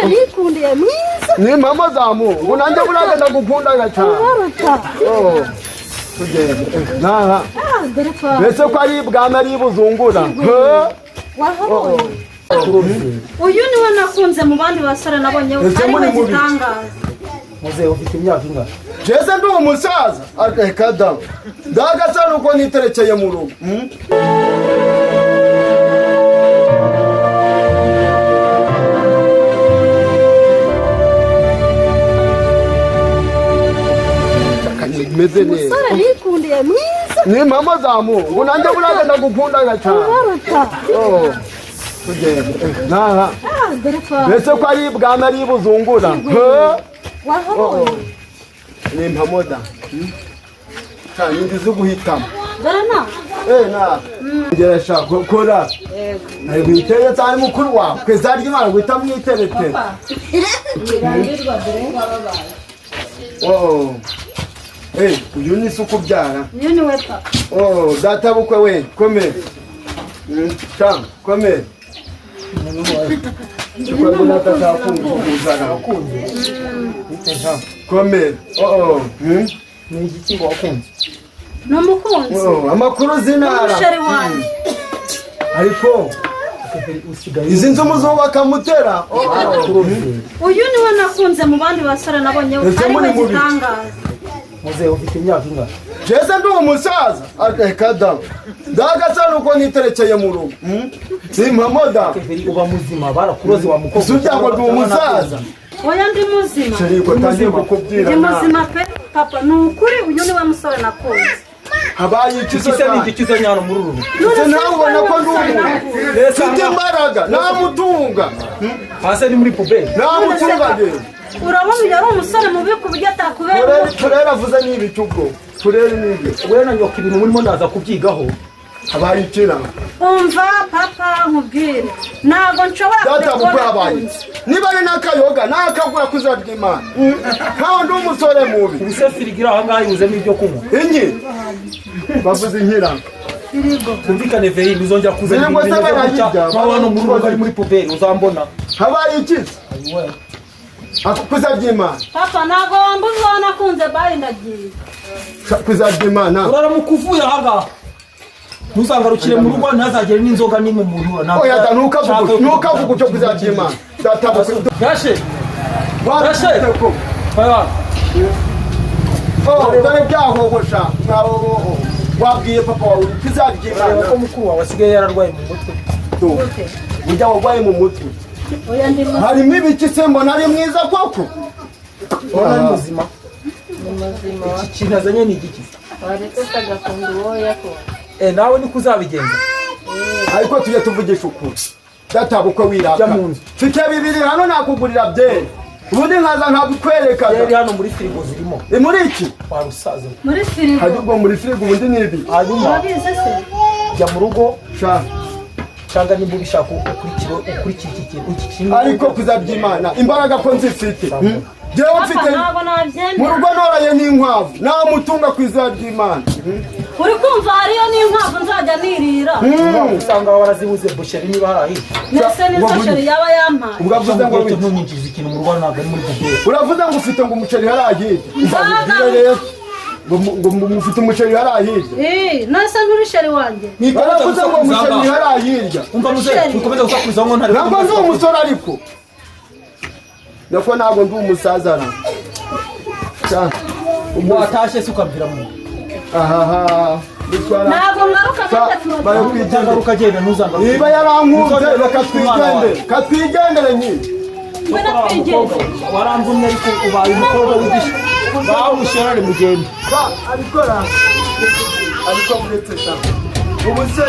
Nikundiye mwiza. Ni mama zamu ngo nanjye buriya ndagukundaga cyane. Ubaruta. Oh, tugende naha. Ah, dore ko Mbese ko ari ibwami ari ibuzungura? Wahabonye. Uyu niwe nakunze mu bandi basore nabonye. Ese ari muri we mubi? gitangaza. Muzehe, ufite imyaka ingana? Jese ndi umusaza reka da, ndagasa nuko niterekeye mu rugo. Meze neza. Umusore nikundiye mwiza. Ni mama zamu ngo nanjye buriya ndagukundaga cyane. Ubaruta. Oh, tugende naha. Ah, dore ko Mbese ko ari ibwami ari ibuzungura? Wahabonye. Ni impamo da cyane, ndi zo guhitamo. Dore na Eh, na ngeresha kora witeye cyane mukuru wawe kweza ry'Imana guhita mwiteretera. Oh, eh, uyu ni se ukubyara? Uyu niwe papa. Oh, data bukwe we, komera. Cha komera. Ko nataka kuzana. Wakunze bite nta? Komera. Oh. Ni igiki ngo wakunze? Ni umukunzi. Oh, amakuru zinara. Umusheri wanjye. Ariko Usigaye izi nzu muzubaka mutera? Uyu niwe nakunze mu bandi basore nabonye. Ese ari muri we mubi? gitangaza. Muzehe, ufite imyaka ingana? Jese ndi umusaza reka da, ndagasa nuko niterekeye mu rugo. Si impamo da. Keveri, uba muzima, barakuroze wa mukobwa. Si urya ndi umusaza? Oya, ndi muzima. Chéri, ko tangiye kukubwira. Ndi Na muzima pe papa, ni ukuri uyu niwe musore nakunze. Habaye iki? Iki se ni igiki uzanye hano muri uru rugo? Se nawe ubona ko ndi umuntu mfite imbaraga, namutunga. Hasi ni muri puberi. Namutunga genda. Urabona uyu ari umusore mubi ku buryo atakubera. Turere avuze ni ibiki ubwo? Turere ni ibiki? We na nyoka, ibintu murimo ndaza kubyigaho. Habaye ikira? Umva papa, nkubwire, ntabwo nshobora Data kureka uwo bukwe habaye nakunze. Niba ari n'akayoga nakagura kuzina ry'Imana, nkaho ndi umusore mubi. Ubu se firigo iri aha ngaha yuzemo ibyo kunywa? Inki bavuze inkira. Firigo. Twumvikane veri, ntuzongera kuzana Firigo ibintu se bimeze gutya. barayirya? Nk'aho hano muri uru rugo ari muri puberi, uzambona. Habaye iki se? Kuzina ry'Imana. Papa, ntabwo wambuza uwo nakunze, bayi ndagiye. Kuzina ry'Imana. Uraramuka uvuye aha ngaha, ntuzangarukire mu rugo, ntazagere n'inzoga n'imwe mu rugo. Oya da, ntukavuge, ntukavuge icyo kuzina ry'Imana, data bukwe. Gashe. Warashe ko. Oya. Oh, dore byahohosha mwahoho, wabwiye papa wawe kuzina Ureba ry'Imana. ko mukuru wawe asigaye yararwaye mu mutwe. Burya warwaye mu mutwe. Oya, ndi muzima. Harimo ibiki se? Mbona ari mwiza koko. Urabona ari muzima? Iki kintu azanye ni igiki? Waretse se agakunda uwo yakunze. Eh, nawe niko uzabigenza. Ariko tujye tuvugisha ukuri, data bukwe wiraka. Jya mu nzu. Mfite bibiri hano, nakugurira byeri, ubundi nkaza nkabikwereka. Yari hano muri firigo zirimo. Ni muri iki? Warusaza. Muri firigo. Hajya ubwo muri firigo ubundi ni ibi. Hanyuma Urabizi se? jya mu rugo Sha. cyangwa nimba ubishaka ukurikire, ukurikire iki kintu, iki kintu. Ariko kuzabyimana imbaraga ko nzifite. Jewe Papa, mfite ntabwo mu nabyemera. rugo noroye n'inkwavu, namutunga ku izina ry'Imana. Uri kumva, hariyo n'inkwavu nzajya nirira. Usanga warazibuze busheri niba hari ahiye. Mbese nizo chéri yaba yampaye. Ubwo avuze ngo wiki? Ntunyinjize ikintu mu rugo, ntabwo ari muri puberi. Uravuze ngo ufite ngo umuceri hariya hirya. Nzaga. Ubwire rero ngo mufite umuceri hariya hirya. Eh, none se nturi chéri wanjye? Baravuze ngo umuceri hariya hirya. Umva muzehe, ukomeze gusakuriza ngo ntari. Ntabwo ndi umusore, ariko nako ntabwo ndi umusaza na. Sha, Watashye se ukabwira mu ahaha bitwara. Ntabwo ngaruka. Sa- Gatatu. bayo kwigendera. Uzangaruka, agenda, ntuzangaruke. Niba yarankunze, reka twigendere, katwigendere nyine. Ngwino twigendere. Waramvumye ariko ubaye umukobwa w'igisha ngaho usherare mugende. Ba abikora ariko uretse sha ubu se.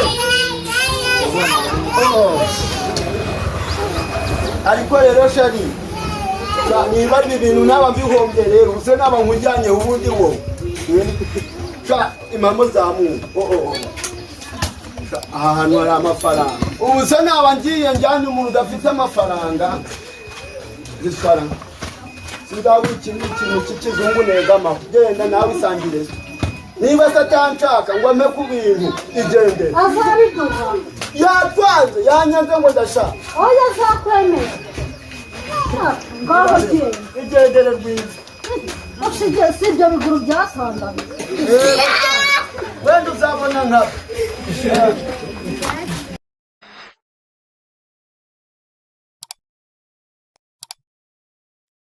Oh. Ariko rero chéri, sha, niba ibi bintu naba mbihombye rero, use naba nkujyanye ubundi wowe. Sha, impamo zamuka. Oh, oh, oh. Sha, aha hantu hari amafaranga. Ubu se naba ngiye njyanye umuntu udafite amafaranga? Zitwara, sinzabura ikintu, ikintu cy'ikizungu negamaho. Genda nawe isangire, niba se atanshaka ngo ampe ku bintu, igendere. Azabiduha. Yatwanze, yanyanze ngo ndashaka. Oya, azakwemera. Ngaho genda. Igendere rwiza. Ushigiye si ibyo biguru byasandana. Wenda uzabona nkabo.